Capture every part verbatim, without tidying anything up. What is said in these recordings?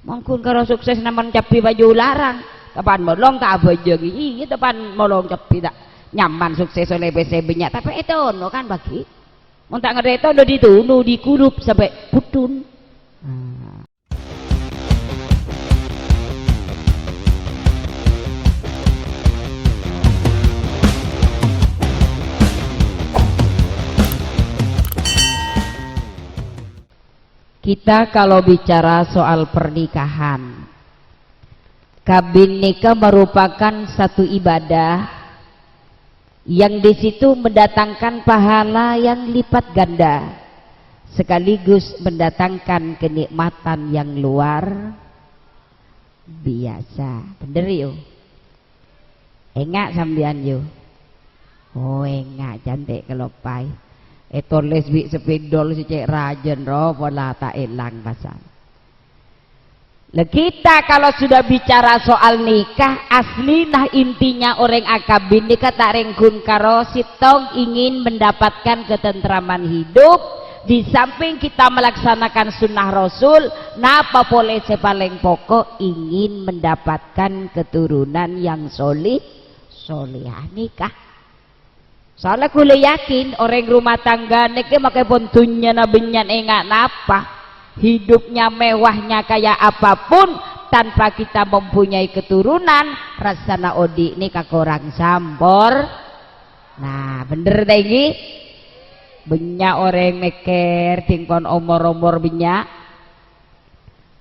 Mon ghun karo sukses namen cabbhi paju larang, tepan molong ta' abhâjâng, iyâ tepan molong cabbhi ta' nyaman sukses ollè pèssè bânnya', tapè ètono kan bâgi. Mon ta' ngarè ètono ditono, dikulup sampè' bhuddhun. Nah. Kita kalau bicara soal pernikahan, kabin nèka merupakan satu ibadah yang di situ mendatangkan pahala yang lipat ganda, sekaligus mendatangkan kenikmatan yang luar biasa. Bhender, yu? Enga' sampèyan, yu? Oh, enga', cantik kelopai. Ètolès bi' spidol sè cè' rajâna, ro, pola ta' èlang pasan. Lah, kita kalau sudah bicara soal nikah, aslina intinya orèng akabin nèka ta' rèng ghun karo sèttong ingin mendapatkan ketentraman hidup, di samping kita melaksanakan sunnah Rasul, napa polè sè palèng poko', ingin mendapatkan keturunan yang solih, solehah. Nèka. Soalnya ghulâ yakin orèng rumah tangga nèka makè pon dhunnyana bânnya'na enga' napa. Hidupnya mewahnya kayak apapun, tanpa kita mempunyai keturunan, rassana odi' nèka korang sampor-, nah, bhender ta' ènggi? Bânnya' orèng mèkkèr, ding pon omor-omor bânnya'.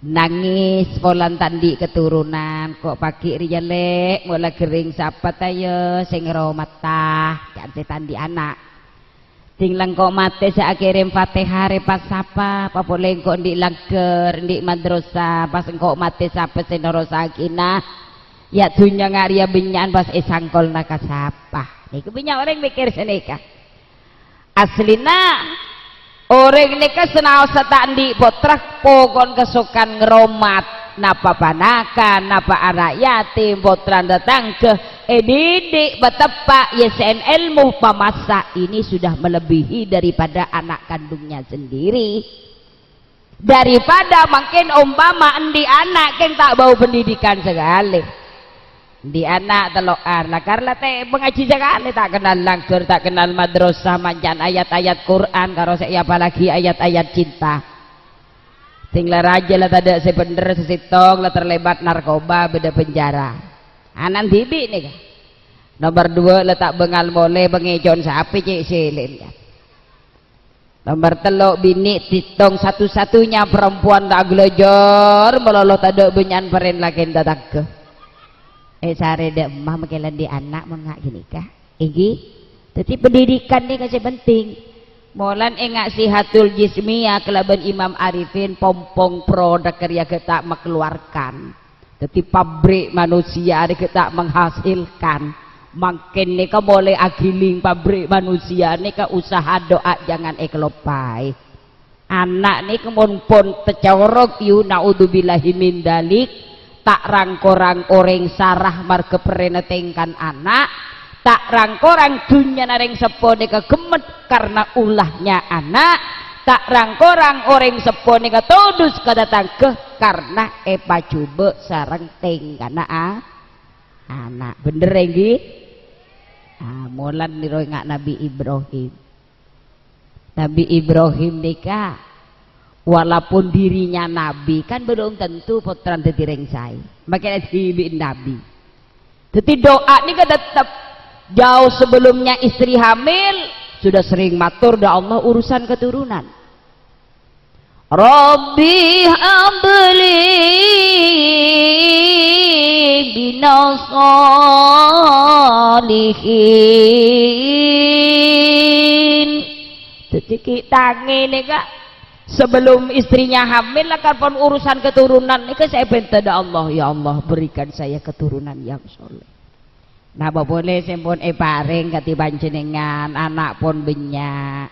Nangès polana ta' andi' keturunan, ko' paghi' rèya, Lè', mola ghering sapa ta' iyâ sè ngaromata, ca'na sè ta' andi' ana'. Ding la engko' matè sè akèrèm Fatihah rè pas sapa, papolè engko' andi' langghâr, andi' madrasah, pas engko' matè sapa sè nerrossaghina? Yâ, dhunnya nga' rèya bânnya'an pas èsangkolna ka sapa? Nèka bânnya' orèng mèkkèr sanèka. Aslina, orèng nèka sanaossa ta' andi' pottra, pokon kasokan ngaromat, napa panakan, napa ana' yatim, pottrana tatangghâ, èdidik, pateppa', èyessè'è èlmo, pamassa, ini sudah melebihi daripada anak kandungnya sendiri. Daripada mangkèn ompama andi' ana' kèng ta' bâu pendidikan sakalè. Andi' ana' tello'an, lakar la ta' pangajhi sakalè, ta' kennal langghâr, ta' kennal madrasah, maca'an ayat-ayat Qur'an, karo sè, apalagi ayat-ayat cinta. Sèng la rajâ la tadâ' sè bhender, sè sèttong la terlibat narkoba, bâdâ penjara. Ana' dhibi' nèka. Nomor dua la ta' bângal molè, pangècon sapè cè' sèlèn, kan. Nomor tello', binè' sèttong satu-satunya perempuan ta' aghâlâjâr, malolo tadâ' bânnya'an parèn lakèn tatangghâ. Èsarè dâ' emma makè la andi' ana' mon nga' ghânèka. Ènggi? Dhâddhi pendidikan nèka sè penting. Molan enga' sihatul jismiyah kalabân Imam Arifin, pompong produk rèya ghâ' ta' makaluarkan. Dhâddhi pabrik manusia nèka ta' menghasilkan. Mangkèn nèka molè aghilling pabrik manusia nèka usaha doa jangan èkaloppaè. Ana' nèka mon pon tacorok, yu, naudzubillahi min dzalik, ta' rang-korang orèng sara marghâ perrèna tèngkan ana', ta' rang-korang dhunnyana rèng seppo nèka ghemmet karna ulahnya ana', ta' rang-korang orèng seppo nèka todus ka tatangghâ karna èpajhubâ' sareng tèngkana a-, ana'. Bhender, ènggi? Ah, molan nèro enga' Nabi Ibrahim. Nabi Ibrahim nèka, walaupun dirinya nabi, kan belum tentu pottrana dhâddhi rèng saè. Makè dhibi' nabi. Dhâddhi doa nèka tetep. Jauh sebelumnya istri hamil, sudah sering mator, "Ya Allah, urusan keturunan." Rabbi habli minas shalihin. Dhâddhi ghi' tangè nèka, sebelum istrinya hamil, lakar pon urusan keturunan nèka sè èbhânta'na Allah, "Ya Allah, berikan saya keturunan yang soleh." Napa polè sè pon èparèng kadhi panjhennengngan, ana' pon bânnya'.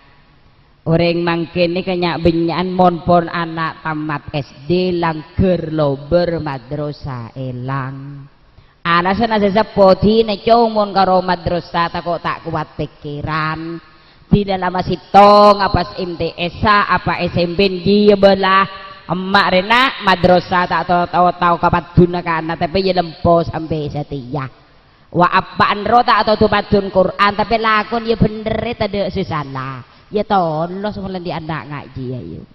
Orèng mangkèn nèka nya'-bânnya'an mon pon ana' tamat S D, langghâr, lobâr, madrasah èlang. Alasanna sè seppo, dinah comon karo madrasah tako' ta' kowat pèkkèran. Dinah la masèttong, apa S M T S-a, apa S M P, iyâ bâlâ. Emma' rè, na', madrasah ta' tao-tao, tao kapaddunna kana', tapè yâ lempo sampè' satèya. Wa, eppa'en ro ta' tao du paddun Qur'an, tapè lakon yâ bhendher, tadâ' sè sala. Yâ tolos molaè andi' ana' ngajhi, ayo.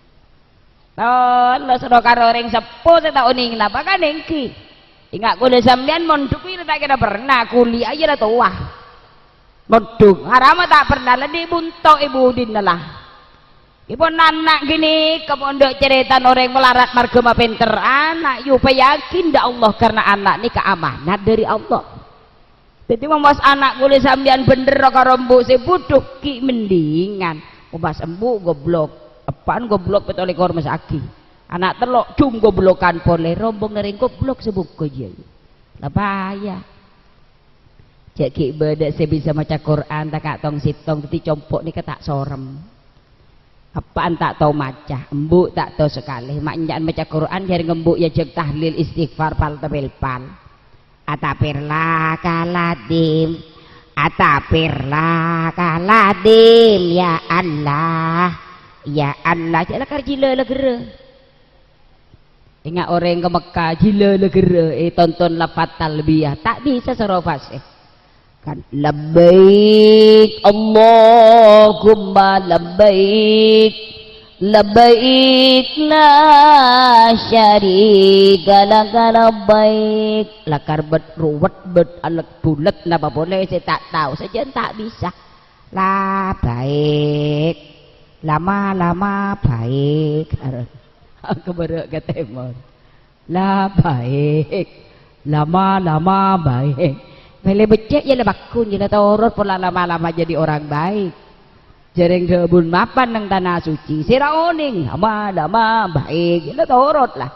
Tolos ro karo orèng seppo sè ta' onèng napa kan èngghi. Enga' kaulâ sampèyan mondhuk yâ ta' kèra pernah, kuliah yâ la towa. Mondhuk, harama ta' pernah, la dhi' bunto' è budina la. Èpon ana' ghânèka pondhuk carètana orèng malarat marghâ mapènter ana', yâ upaya'aghi dâ' Allah, karna ana' nèka amanat dâri Allah. Dhâddhi, momos ana' kaulâ sampèyan bhendher karo embu' sè budhu, ghi' mendingan. Momos embu' goblok, eppa'en goblok pètto lèkor masagi. Ana' tello', jhum goblokan polè, rombongnga rèng goblok sè bungko jiyâ. La bahaya. Jhâ' ghi' bâdâ sè bisa maca Qur'an, ta' ka' tong-sèttong, dhâddhi compo' nèka ta' sorem. Eppa'en ta' tao maca, embu' ta' tao sakalè. Ma' enjâ'ân maca Qur'an, jhâreng embu' yâ jhâ' tahlil, istighfar, pal-tapèlpal. Atapèrlakadim, atapèrlakadim, ya Allah, ya Allah. Jhâ' lakar jhilâ lagerrâ. Enga' orèng ka Mekka, jhilâ lagerrâ, ètonton lafat talbiyah, ta' bisa soro fasè. Kan, "Labbaik Allahumma labbaik, labbaik la syarika laka labbaik." Lakar bât ruwet, bât alèk bulât, napa polè sè ta' tao, sajân ta' bisa. Labbaik. Lama-lama baik. Kebârâ' ka tèmor. Labbaik. Lama-lama baik. Mèlè beccè' yâ la bhâghus, yâ la torot pola lama-lama jadi orang baik. Jhâreng dhâbuna mapan neng tana suci. Sèra onèng, lama-lama baik. Yâ la torot la.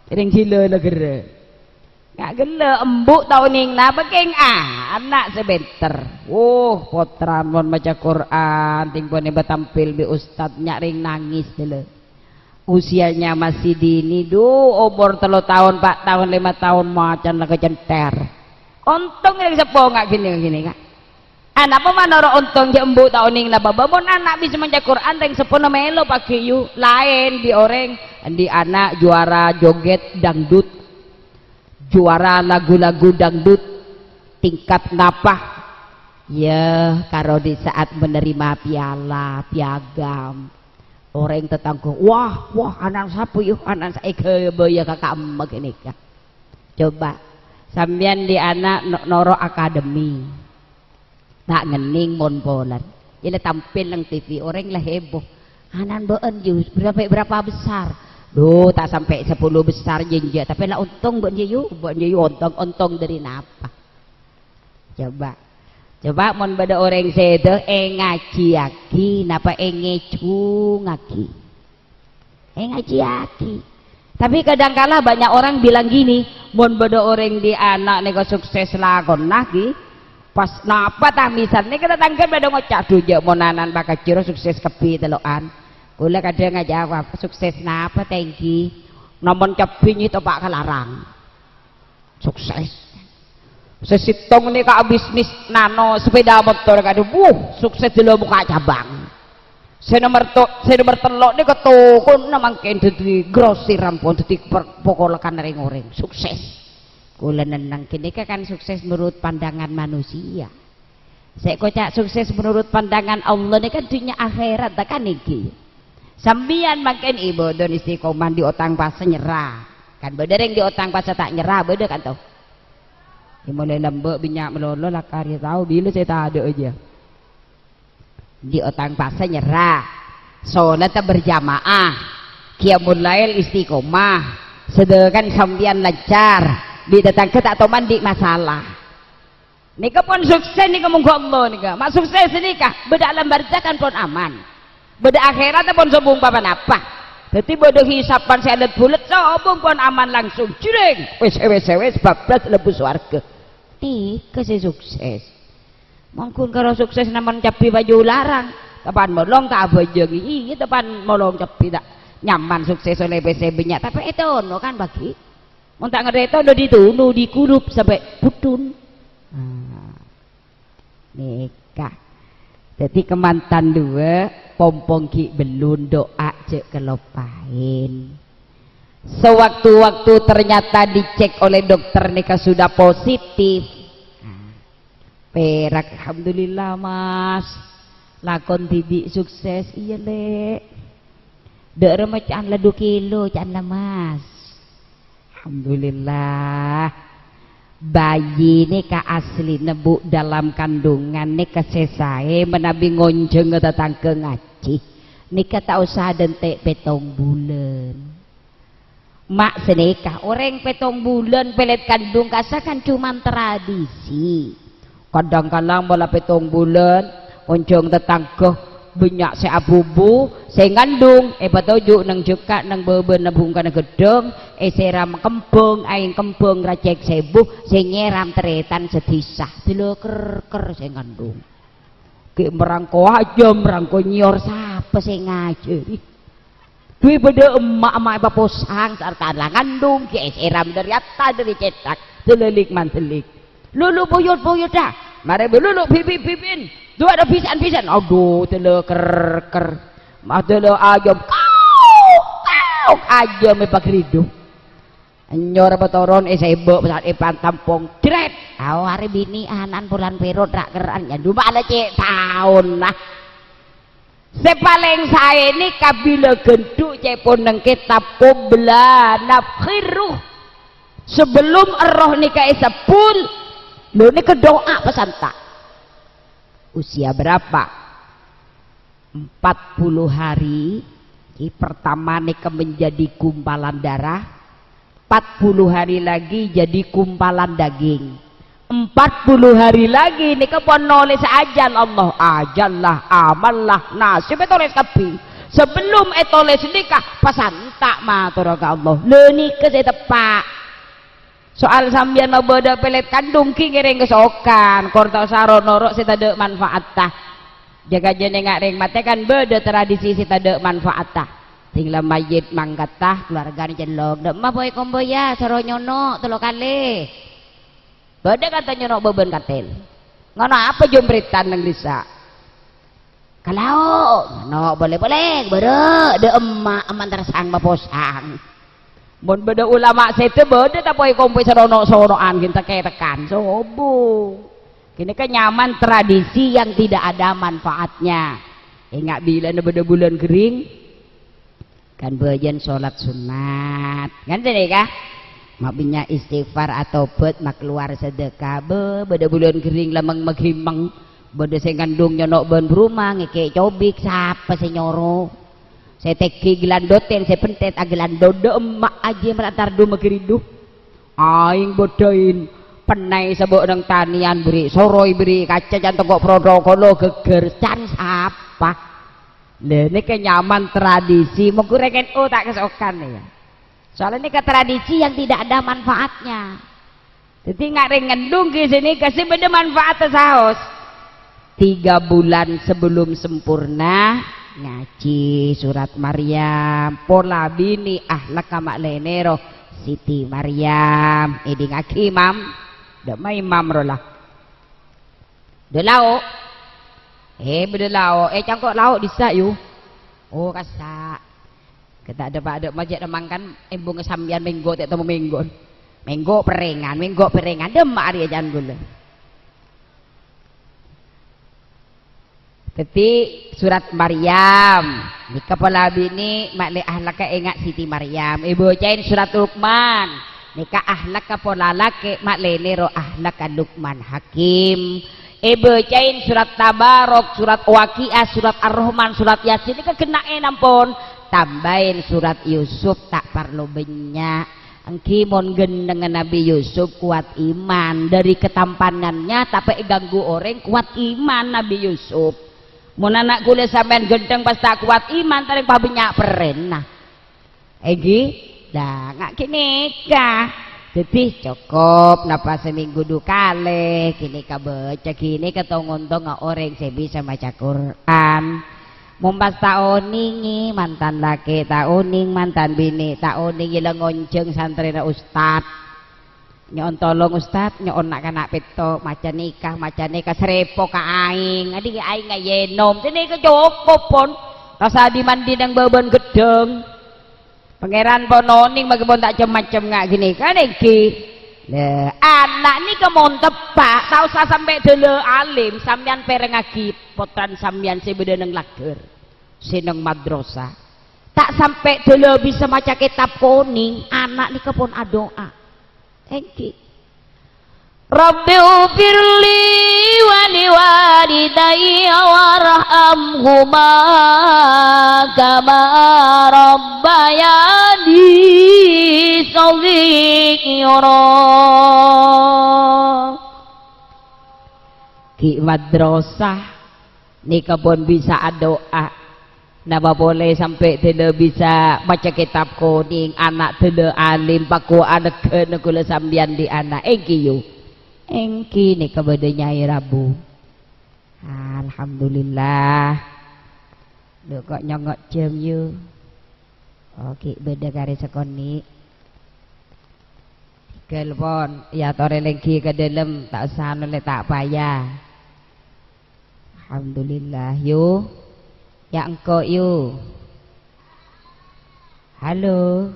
Jhâreng jhilâ lagerrâ. Nga' ghellâ' embu' ta' onèng napa kèng ana' sè pènter. Wuh, pottra mon maca Qur'an, tèngkona bâtampil bi' ustad, nya' rèng nangès ghellâ'. Usianya masih dini, du, omor tello taon, pa' taon, lèma taon, macan la kacènthèr. Ontong rèng seppo nga' ghini-ghini, Ka'. Ah, napa manoro' ontong jhâ' embu' ta' onèng napa? Bâ, mon ana' bisa maca Qur'an, rèng seppona mèlo paghi' yu. Laèn bi' orèng, andi' ana' juara joget dangdut, juara lagu-lagu dangdut tingkat napa? Yâ, karo di saat menerima piala, piagam. Orèng tatangghâ, "Wah, wah, ana'na sapa, yu? Ana'na sa-," èghâbâyâ ka kamma ghânèka. Coba, sampèyan andi' ana' no-, noro' akademi. Ta' ngennèng mon polana. Yâ la tampil neng T V, orèng la heboh. "Ana'na bâ'ân, yu, berapa, berapa besar?" "Duh, ta' sampè' sapolo besar, jhâ', jhâ', tapè la ontong bâ'ân, yu, bâ'ân, yu, ontong, ontong dâri napa?" Coba. Coba mon bâdâ orèng sèdhâ èngajhiyâghi napa èngèjhungaghi? Èngajhiyâghi. Tapi kadangkala banyak orang bilang gini, "Mon bâdâ orèng andi' ana' nèka sukses lakona ghi, pas napa ta' misal nèka tatangghâ bâdâ ngoca', 'Duh, jhâ' mon ana'na pakajhi ro sukses kabbhi tello'an.'" Kaulâ kadhâng ajâwâb, "Sukses napa ta' ènggi? Namon cabbhi nyètopa ka larang." Sukses. Sè sèttong nèka abisnis nano sepeda motor kadhi, wuh, sukses dâlâ buka cabang. Sè nomer to-, sè nomer tello' nèka tokona mangkèn dhâddhi grosir ampon, dhâddhi per-, pokolekan rèng-orèng. Sukses. Kaulâ nenneng ghânèka kan sukses menurut pandangan manusia. Sè èkoca' sukses menurut pandangan Allah nèka dhunnya akhèrat, ta' kan ènggi? Sampèyan mangkèn ibâdâh istiqomah, andi' otang pasa nyerra. Kan bâdâ rèng andi' otang pasa ta' nyerra, bâdâ kan to? È molaè lambâ' bânnya' malolo lakar yâ tao bilâ sè tadâ'â jâ. Andi' otang pasa nyerra. Sholata berjamaah. Qiyamul lail istiqomah. Sedangkan sampèyan lancar. Bi' tatangghâ ta' tao andi' masalah. Nèka pon sukses nèka mongghu Allah nèka. Ma' sukses nèka, bâdâ alam barzakh kan pon aman. Bâdâ akhèrat pon sobung pa-ponapa. Dhâddhi bâdâ hisaban sè alèt-bulèt, sobung pon aman langsung. Jreng, wis, wis, wis, bablas lebbhu sowarghâ. Nèka sè sukses. Mangkun karo sukses namon cabbhi paju larang. Tapan molong ta' abhâjâng. Iyâ, tapan molong cabbhi ta' nyaman sukses olè pèssè bânnya'. Tapè ètono kan bagi. Mon ta' ngarèto, dâ' ditunu, dikulup sampè' budhun. Nah, nèka. Dhâddhi kamantan duwâ', pompong ghi' bellun, du'a jhâ' kaloppaèn. Sewaktu-waktu ternyata dicek oleh dokter nèka sudah positif. Perak, alhamdulillah, Mas. Lakon dhibi' sukses. Iyâ, Lè'. Dâ' remma ca'an la du kilo, ca'an la, Mas. Alhamdulillah. Bayi nèka asli, Bu, dalam kandungan nèka sè saè manabi ngonjhângnga tatangghâ ngajhi. Nèka ta' osa dântè' pèttong bulân. Ma' sanèka, orèng pèttong bulân pèlèt kandung kassa kan cuman tradisi. Kadhâng-kadhâng pola pèttong bulân, onjhâng tatangghâ bânnya' sè abubu, sè ngandung, èpatoju' neng jhâkka' neng bâbâna bhungkana ghedhâng, èsèram kembhâng, aèng kembhâng racèk sèbu, sè nyèram tarètan sadhisa. Dâlâ ker-ker sè ngandung. Ghi' merangko ajâm, merangko nyèyor, sapa sè ngajhâri? Duwè bâdâ emma'-emma' èpaposang sarta la ngandung, ghi' èsèram dâri atta dâri cèthak, dâlâ lik-mandelik. Lulu buyut-buyut dâ. Marè bâ lulu bibi-bibin. Duwâ' dâ bisan-bisan. Adhu, dâlâ ker-ker. Ma' dâlâ ajâm. Kauk, kauk, ajâm èpagridu. Enyor apa toron èsèbâ' pesawat èpantampong. Jrèt. Ao arè binè' ana'na polan perot ra'-kerra'an. Nyandu ma' la cè' taonna. Sè palèng saè nèka bilâ ghândhu' ca'èpon neng kètab Qobla Nafkhir Ruh. Sebelum erroh nèka èsebbhul, lho nèka du'a pasanta'. Usia berapa? Empat puluh hari, pertama nèka menjadi gumpalan darah, empat puluh hari lagi jadi gumpalan daging. Empat puluh hari lagi nèka pon nolès ajal Allah, ajallah, amallah, nasib ètolès kabbhi. Sebelum ètolès nèka, pasanta' matora ka Allah. Lha nèka sè teppa'. Soal sampèyan mabâdâ pèlèt kandung ghi' ngèrèng kasokan, kor ta' osa ro-noro' sè tadâ' manfaatta. Jâgâ jhâ' rèng matè kan bâdâ tradisi sè tadâ' manfaatta. Ding la mayyit mangkatta, keluargana cellok. Dâ' emma poy kompoyya, soro nyono' tello kalè. Bâdâ kanta nyono' bâbân katel. Ngono apa jumpritan neng dissa'? Ka lao', nyono' polè-polè, bârâ', dâ' emma', emma' entar sang maposang. Mon bâdâ ulama sèdhâ, bâdâ ta' poy kompoy sarono'-sono'an, ghi' tek-ketekan, sobo. Ghânèka nyaman tradisi yang tidak ada manfaatnya. Enga' bilâna bâdâ bulân ghering, kan bâjâna solat sunnat. Kan sènèka? Ma' bânnya' istighfar, atobât, makalowar sadâkah. Bâ, bâdâ bulân ghering la meng-, maghimeng. Bâdâ sè ngandung nyono' bân bârumah, ngèkè' cobik, sapa sè nyoro? Sè tèngghi ghilandotèn, sè pentèt aghilandot, dâ' emma' ajiyâ malantar dhu maghâridu. Aèng bâdâin, pennèng sabâ' neng tanèyan, bherri' soroy, bherri' kaca, can tengko' protokolo, ghâggâr, can sapa? Lha, nèka nyaman tradisi, mongghu rèng N U ta' kasokan, ya. Soalnya nèka tradisi yang tidak ada manfaatnya. Dhâddhi, nga' rèng ngandung ghi' sè nèka sè bâdâ manfaatta saos. Tiga bulan sebelum sempurna, ngajhi surat Maryam. Pola binè' ahlakka ma' lènè ro Siti Maryam. Èdingngaghi, Mam. Dâ' emma imam ro la. Bâdâ lao'. Eh, bâdâ lao'. Eh, cangko' lao' dissa', yu. Oh, kassa'. Kata ada pada majak mangkan, embung sampèyan mènggo, ta' temu mènggo. Mènggo pèrèngan, mènggo pèrèngan. Dâ' emma' arèya can ghulâ. Dhâddhi, surat Maryam. Nèka pola binè' ma' lè ahlakka enga' Siti Maryam. Èbâcaèn surat Luqman. Nèka ahlakka pola lakè' ma' lènè ro ahlakka Luqman Hakim. Èbâcaèn surat Tabarok, surat Waqi'ah, surat Ar-Rahman, surat Yasin. Nèka genna'è ampon. Tambâi surat Yusuf ta' parlo bânnya'. Èngghi mon ghendengnga Nabi Yusuf kowat iman. Dâri katampanannya tapè èganggu orèng kowat iman Nabi Yusuf. Mon ana' ghulâ sampèyan ghendheng pas ta' kowat iman, ta' rèng pabânnya' perrènna. Èngghi? Lah, nga' ghânèka. Dhâddhi, cokop napa samènggu du kalè, ghânèka bâca, ghânèka tong-ontongnga orèng sè bisa maca Qur'an. Mon pas ta' onèngè, mantan lakè ta' onèng, mantan binè' ta' onèng, yâ la ngonjhâng santrèna ustad. Nyo'on tolong, Ustad, nyo'on na'-kana' pètto', maca nèka, maca nèka, sèrèpo ka aèng. Adhi' aèng ngayènom. Ghânèka cokop, pon. Rassa di-mandi neng bâbân ghedhâng. Pangèran pon onèng, mangkèn pon ta' cem-macem nga' ghânèka nèngghi. Lha, ana' nèka mon teppa', ta' osa sampè' dâlâ alim, sampèyan pèrengngaghi pottrana sampèyan sè bâdâ neng laggâr, sè neng madrasah. Ta' sampè' dâlâ bisa maca kètab konèng, ana' nèka pon adu'a. Èngghi. Rabbighfirli wa liwalidayya warhamhuma kama rabbayani shaghira. Ghi' madrasah nèka pon bisa adu'a. Napa polè sampè' dâlâ bisa maca kètab konèng, ana' dâlâ alim, pakowa aneggâna kaulâ sampèyan dhi' ana', èngghi, yu? Èngghi, nèka bâdâ Nyai Rabu. Alhamdulillah. Lho, kok nyongngo' jhâm, yu? Oh, ghi' bâdâ karè sakonè'. Ghâl pon, èyatorè lèngghi ka dâlem, ta' osa nolè ta' paya. Alhamdulillah, yu. Ya engko', yu. Halo.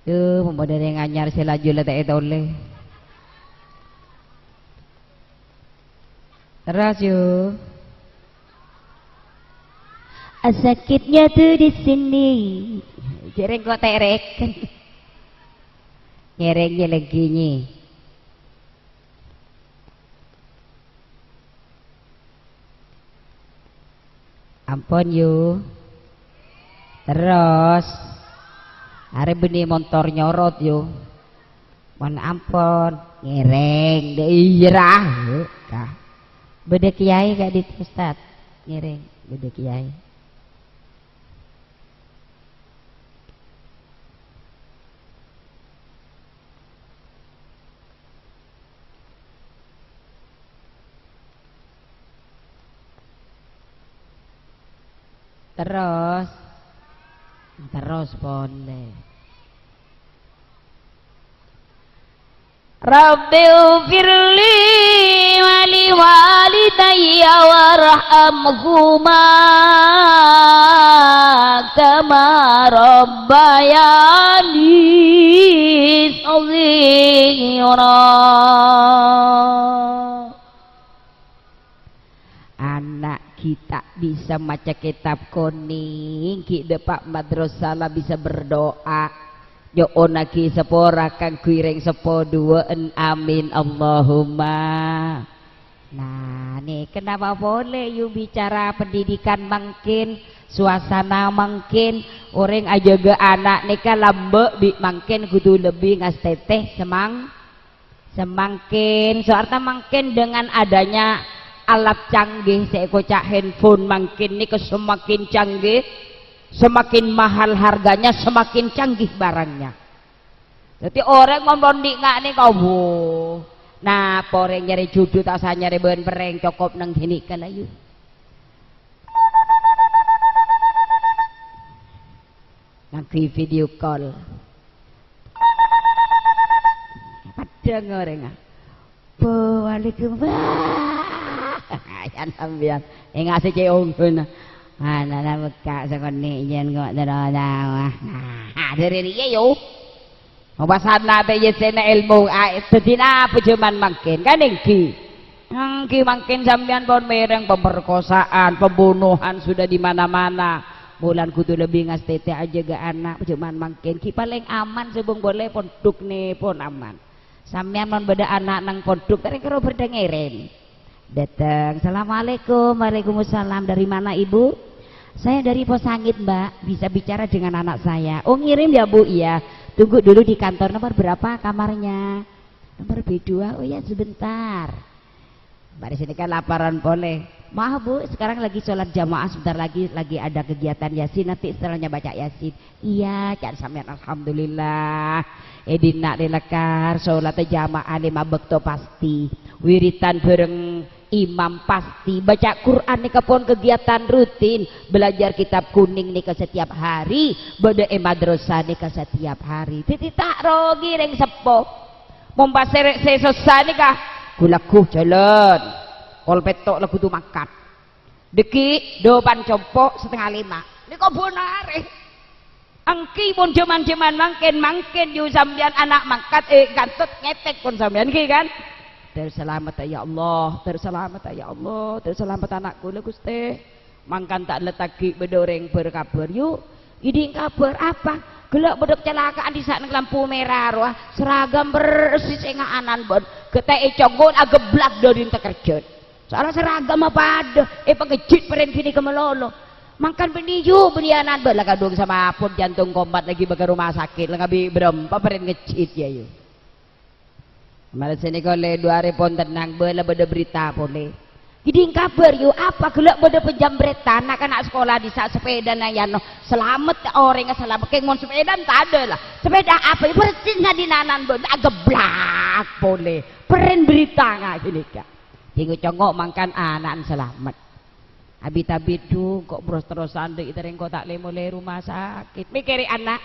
Yu, mon bâdâ rèng anyar sè laju la ta' ètolè. Terros, yu. Ah, sakitnya tuh di sini. Jhâreng kok terek. Ngèrèng nyè lèngghi, nyi. Ampon, yu. Terros. Arè bânnè montor nyorot, yu. Mon ampon, ngèrèng. Dâ' iyâ, ra. Ka. Bâdâ kiyaè ka'dinto, Ustaz. Ngèrèng, bâdâ kiyaè. Terros, terros polè. Rabbighfirli wa liwalidayya warhamhuma kama rabbayani shaghira. Ana' ghi' ta' bisa maca kètab konèng, ghi' dâpa' madrasah la bisa berdoa. Nyo'onnaghi sapora kaangghuy rèng seppo duwâ'ân. Amin, Allahumma. Nah, nèka napa polè, yu, bicara pendidikan mangkèn, suasana mangkèn, orèng ajâgâ ana' nèka lambâ' bi' mangkèn kodhu lebbi ngastètè semang-, Samangkèn, soarta mangkèn dengan adanya alat canggih sè èkoca' handphone mangkèn nèka semakin canggih, semakin mahal harganya, semakin canggih barangnya. Dhâddhi orèng mon pon dhi' nga' nèka, wuh, napa orèng nyarè judhu ta' osa nyarè bân perrèng, cokop neng ghânèka la, yu. Ngangghuy video call. Padhâ orèngnga. Waalaikumsalam. Yan sampèyan. Ènga' sè cè' ongguna. Ana' la mekka' sakonè' jhân kok terro tawah. Nah, dâri rèya, yu. Mapasana ta' iyâ sèna èlmo, a, dhâddhi napa jhâman mangkèn? Kan èngghi. Èngghi mangkèn sampèyan pon mèreng pemerkosaan, pembunuhan sudah di mana-mana. Molan kodhu lebbi ngastètè ajâgâ ana', jhâman mangkèn ghi' palèng aman, sobung polè pondhuk nèpon aman. Sampèyan mon bâdâ ana' neng pondhuk, ta' kèra bâdâ ngèrèng. Dâteng, "Assalamualaikum." "Waalaikumsalam. Dari mana, Ibu?" "Saya dari Posangit, Mbak. Bisa bicara dengan anak saya?" "Oh, ngirim ya, Bu? Iya. Tunggu dulu di kantor. Nomor berapa kamarnya?" "Nomor B dua." "Oh ya, sebentar." Mari sini kan laporan polè. "Maaf, Bu, sekarang lagi sholat jamaah, sebentar lagi, lagi ada kegiatan Yasin, nanti setelahnya baca Yasin." "Iyâ," ca'na sampèyan, "alhamdulillah." È dinna' rè lakar, sholat jamaah lèma bâkto pastè. Wiridan bhâreng imam pastè. Baca Qur'an nèka pon kegiatan rutin. Belajar kitab kuning nèka setiap hari. Bâdâ è madrasah nèka setiap hari. Dhâddhi ta' rogi rèng seppo. Mon pas sèrè' sè sossa nèka, ghu-lagghu jhâlân. Kol pètto' lagghu tu mangkat. Dâgghi' dâpan compo' satengnga lèma'. Nèka bân arè. Èngghi pon jhâman-jhâman mangkèn, mangkèn yu sampèyan ana' mangkat, eh, kantot ngètèk pon sampèyan, èngghi kan? Terselamet, ya Allah, terselamet, ya Allah, terselamet ana' kaulâ, Ghustè. Mangkana ta' lèttaghi bâdâ orèng bâr-kabhâr, yu. Ngèdhing kabhâr apa? Ghellâ' bâdâ kacalaka'an dissa' neng lampu mèra rowa, seragam persis ènga'anan bân ghâtè' ècongkol ageblak dâri ènta kerjhân. Soalla seragamma padâ, èpangejjhit parèn ghânèka malolo. Mangkana bânnè yu bânnè anan bâ' la kadhung samapon jantung kompat laghi bâ' ka rumah sakit, la ngabi' bârâmpa parèn ngejjhit ya, yu. Mara sanèka olle dhu arè pon tennang, bâ' la bâdâ berita polè. Ngèdhing kabhâr, yu, apa ghellâ' bâdâ penjambretan, na'-kana' sakola dissa' sepedana yano, salamet orèngnga salamet, kèng mon sepedana tadâ' la. Sepeda apa, yu, persis ngèdhing anan bâ' ageblak polè. Parèn berita nga' ghânèka. Sèngko' congko' mangkana ana'na salamet. Abit-abit, dhu, kok bros-terrosan dâ' ita rèng kok ta' lè-molè roma sakit. Mèkkèrè ana'.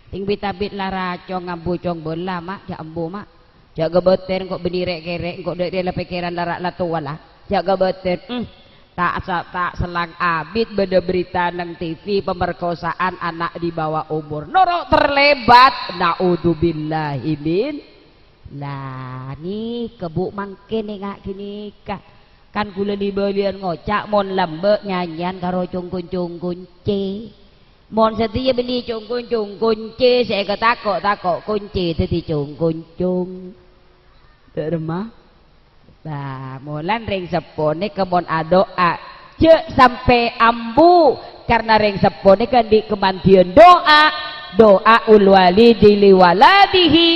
Sèng bit-abit la racong ambu cong bâlâ, Ma', jhâ' ambu, Ma'. Jhâ' ghâbâtèr kok bânnè rè'-kèrè' kok dâ' rè' la pèkkèran la ra' la towa la. Jhâ' ghâbâtèr. Hmm. Ta' sa-, ta' selang abit bâdâ berita neng T V pemerkosaan anak di bawah umur. Noro' terlibat. Naudzubillahi min. La, nèka, Bu, mangkèn ènga' ghânèka. Kan kaulâ li-bâliyân ngoca' mon lambâ' nyanyèyan karo congkon-congkon C. Mon satèya bânnè congkon-congkon C sè èkatako'-tako' konci dâddhi congkon-cong. Dâ' remma? Bâ, molan rèng seppo nèka mon adu'a, jhâ' sampè' ambu, karna rèng seppo nèka andi' kamandiyân du'a, du'aul walidi li waladihi,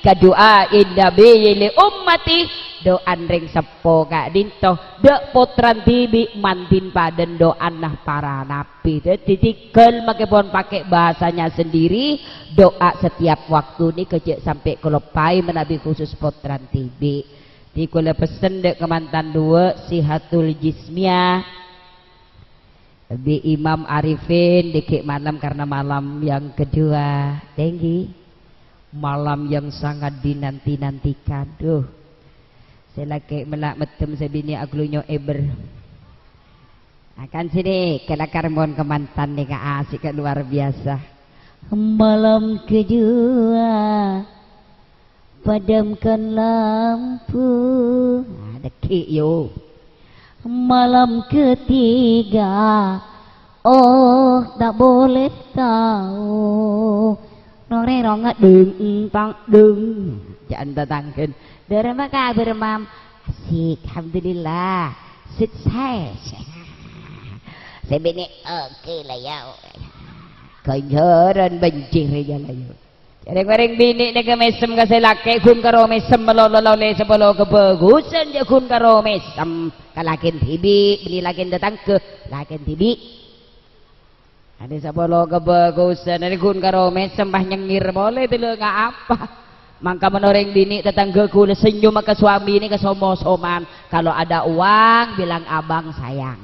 ka du'ain nabiyyi li ummati, du'ana rèng seppo ka'dinto, dâ' pottrana dhibi' mandin padâna du'ana para nabbhi. Dâddhi, dhigghâl makè pon pakè bahasanya sendiri, du'a setiap waktu nèka jhâ' sampè' kaloppaè manabi khusus pottrana dhibi'. Dhi kaulâ pessen dâ' kamantan duwâ', sihatul jismiyah. Bi' Imam Arifin dhi ghi' malem karna malam yang kedua. Tèngghi. Malam yang sangat dinanti-nantikan. Duh. Sè lakè' mella' meddem, sè binè' aglunyo' èbher. Akan sini, kalakar mon kamantan nèka asik luar biasa. Malam kedua, padamkan lampu. Nah, dâgghi', yo. Malam ketiga, oh, tak boleh tahu. Nore ronga deng, tang, deng. Ja'an tatangghân. Dâremma kabhâr, Mam? Asik, alhamdulillah. Sukses. Sè binè', oke lah, ya. Ghânjhârân bânjir, ya, lah, ya. Rèng-orèng binè' nèka mèsem ka sè lakè', ghun karo mèsem malolo la ollè sapolo kabhâghusân, jhâ' ghun karo mèsem ka lakèna dhibi', bânnè lakèna tatangghâ, lakèna dhibi'. Andi' sapolo kabhâghusân, andi' ghun karo mèsem, pas nyengngir polè, tèlènga apa? Mangka mon orèng binè' tatangghâ kaulâ senyum ka suami nèka som-mosoman. Kalau ada uang, bilang abang sayang.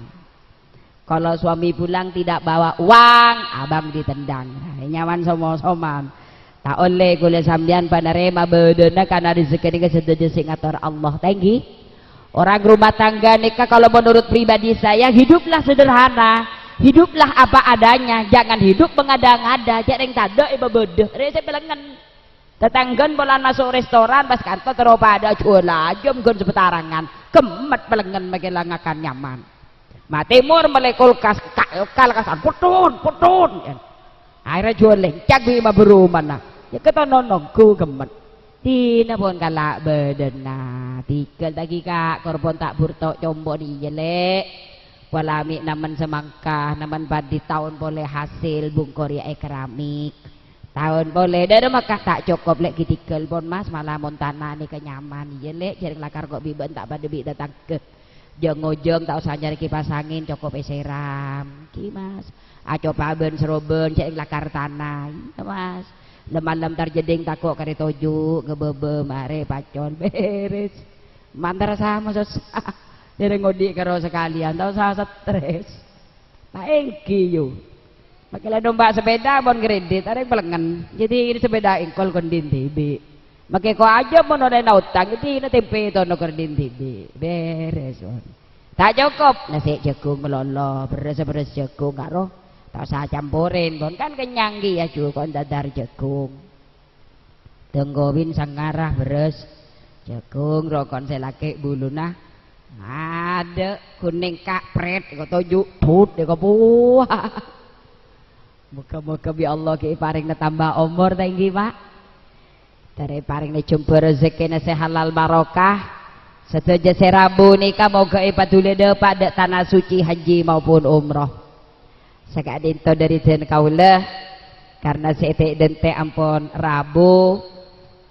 Kalau suami pulang tidak bawa uang, abang ditendang. Nah, nyaman som-mosoman. Ta' ollè kaulâ sampèyan panarèma bâdâna karna rejhekkè nèka sadhâjâ sè ngator Allah. Tèngghi. Orang rumah tangga nèka kalau menurut pribadi saya, hiduplah sederhana. Hiduplah apa adanya, jangan hidup mengada-ngada. Jhâ' rèng tadâ' èpabâdâ. Rè sè pelengngen. Tatangghân polana maso' restoran, pas kanto terro padâ jhuwâl ajâm ghun sabâtarangan. Ghemmet pelengngen makè la ngakan nyaman. Ma' tèmor mellè kulkas, ka-, kulkasan, "Putun, putun!" Akhèrra jhuwâl lèncak bi' ma' bârumana. Ya ketono nongghu ghemmet. Dina pon kala' bâdâna. Dhigghâl ta' ghi' ka', kor pon ta' burto' compo'na, iyâ, Lè'. Pola mè' namen samangka, namen padhi taon polè hasil bungkor ya è keramik. Taon polè, dârâ maka ta' cokop, Lè', ghi' dhigghâl pon, Mas, mala mon tana nèka nyaman. Iyâ, Lè', jhâreng lakar ko' bi' bâ'na ta' padâ bi' tatangghâ. Jâng-ngojâng ta' osa nyarè kipas angin, cokop èsèram. Ghi, Mas. Acopa bân-sarobân, jhâreng lakar tana. Iyâ, Mas. Lem-malem tar jeddhing tako' karè toju', ngebâbâ, marè, pacol, bherres. Mantar sama sossa. Jhâreng ngodhi' karo sakalèyan, ta' osa stres. Ta' èngghi, yu. Makè la nompa' sepeda pon kredit, arèng pelengngen. Jadi, ini sepeda èngkol ko' andi' dhibi'. Makè ko' ajâm mon ollèna otang, jadi ini tempe tono ko' andi' dhibi'. Bherres, pon. Ta' cokop, nasè' jhâghung malolo, bherres-bherres jhâghung karo Ta' osa camporen, pon kan kennyang ki, aju kon dadar jagung. Dengkowin sangarah beres. Jagung rokon sè lakè' buluna. Adâ' kunèng kapret, kok toju' but, kok buah. Moga-moga bi' Allah ghi' parèngna tamba omor, ta' ènggi, Pak? Dâri parèngna jhumpa rejekkèna sè halal barokah. Sadhâjâ sè rabu nèka moga èpaduli dâpa' dâ' tana suci haji maupun umroh. Saka'dinto dâri dân kaulâ, karna sè ètè'-dântè' ampon rabu,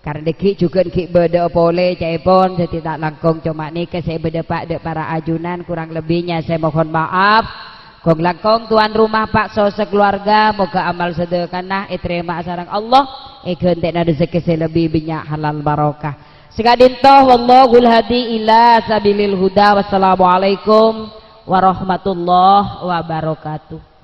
karna ghi' jhughân ghi' bâdâ'â polè ca'èpon, dhâddhi ta' langkong coma nèka sè èbâdâ pa' dâ' para ajunan, kurang lebbinya saya mohon maaf. Kong-langkong tuan rumah, Pak, so sakeluarga, moga amal sedekahna ètarèma sareng Allah, èghântè'na rejekkè sè lebbi bânnya' halal barokah. Saka'dinto, wallahul hadi ila sabilil huda. Wassalamualaikum warahmatullahi wabarakatuh.